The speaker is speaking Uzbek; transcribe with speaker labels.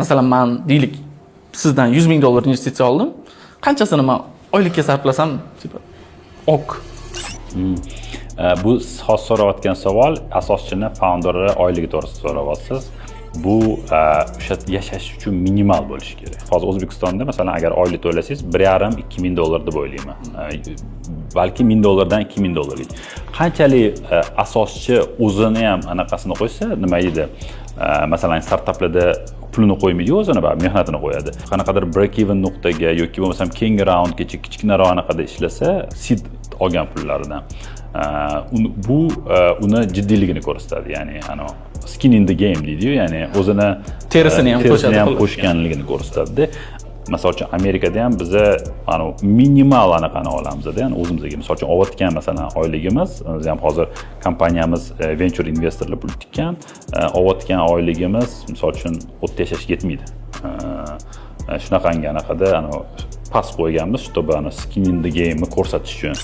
Speaker 1: Masalan, man, deylik, sizdan 100 000 dollar investitsiya oldim, qanchasini man oylikka sarflasam, типа, ok?
Speaker 2: Bu siz hozir so'rayotgan savol asoschini, founderni oyligi to'g'risida so'rayapsiz. Bu o'sha yashash uchun minimal bo'lishi kerak. Hozir O'zbekistonda, masalan, agar oylik to'lasangiz, 1,5-2 ming dollar deb o'ylayman. Balki 1000 dollardan 2000 dollargacha. Qanchalik asoschi o'zini ham anaqasini qo'ysa, nima deydi, masalan, startaplarda pulini qo'ymaydiyu, o'zini baribir mehnatini qo'yadi. Qanaqadir break even nuqtaga yoki bo'lmasam keyingi raundgacha kichkinaroq anaqada ishlasa, seed olgan pullaridan, bu uni jiddiyligini ko'rsatadi, ya'ni anavi skin in the game deydiyu, ya'ni o'zini
Speaker 1: terisini ham
Speaker 2: terisini
Speaker 1: qo'shadi,
Speaker 2: ham
Speaker 1: xullas.
Speaker 2: qo'shganligini ko'rsatadida. Misol uchun, Amerikada ham biza anavi minimal anaqani olamizda, ya'ni o'zimizga, misol uchun, olayotgan, masalan, oyligimiz, biz ham hozir kompaniyamiz venture investorlar pul tikkan, olayotgan oyligimiz, misol uchun, u yerda yashashga yetmaydi. Shunaqangi anaqada anavi past qo'yganmiz, чтобы ana skin in the game'ni ko'rsatish uchun.